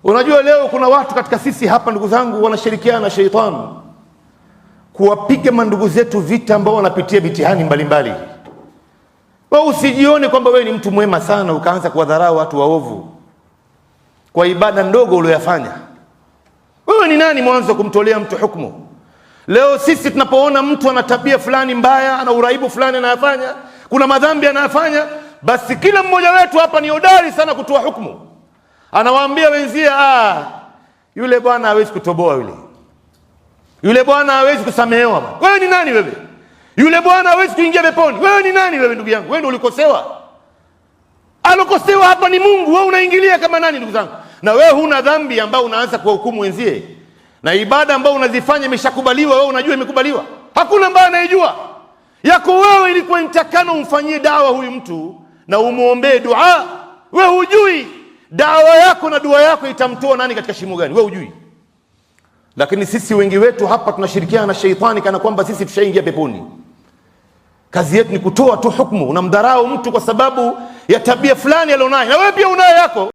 Unajua leo kuna watu katika sisi hapa, ndugu zangu, wanashirikiana na sheitani kuwapiga mandugu zetu vita ambao wanapitia mitihani mbalimbali. Wewe usijione kwamba wewe ni mtu mwema sana ukaanza kuwadharau watu waovu kwa ibada ndogo ulioyafanya. Wewe ni nani mwanzo kumtolea mtu hukumu? Leo sisi tunapoona mtu ana tabia fulani mbaya, ana uraibu fulani anayafanya, kuna madhambi anayafanya, basi kila mmoja wetu hapa ni hodari sana kutoa hukumu. Anawaambia wenzie, ah, yule bwana hawezi kutoboa yule, yule bwana hawezi kusamehewa. Wewe ni nani wewe? Yule bwana hawezi kuingia peponi. Wewe ni nani wewe, ndugu yangu? Wewe ndio ulikosewa. Alokosewa hapa ni Mungu, wewe unaingilia kama nani, ndugu zangu? Na wewe huna dhambi ambayo unaanza kuwahukumu wenzie, na ibada ambayo unazifanya imeshakubaliwa, wewe unajua imekubaliwa? Hakuna ambaye anayejua yako wewe. Ilikuwa intakana umfanyie dawa huyu mtu na umuombee dua, wewe hujui dawa yako na dua yako itamtoa nani katika shimo gani, wewe hujui. Lakini sisi wengi wetu hapa tunashirikiana na sheitani kana kwamba sisi tushaingia peponi. Kazi yetu ni kutoa tu hukumu. Unamdharau mtu kwa sababu ya tabia fulani alionayo, na wewe pia unayo yako.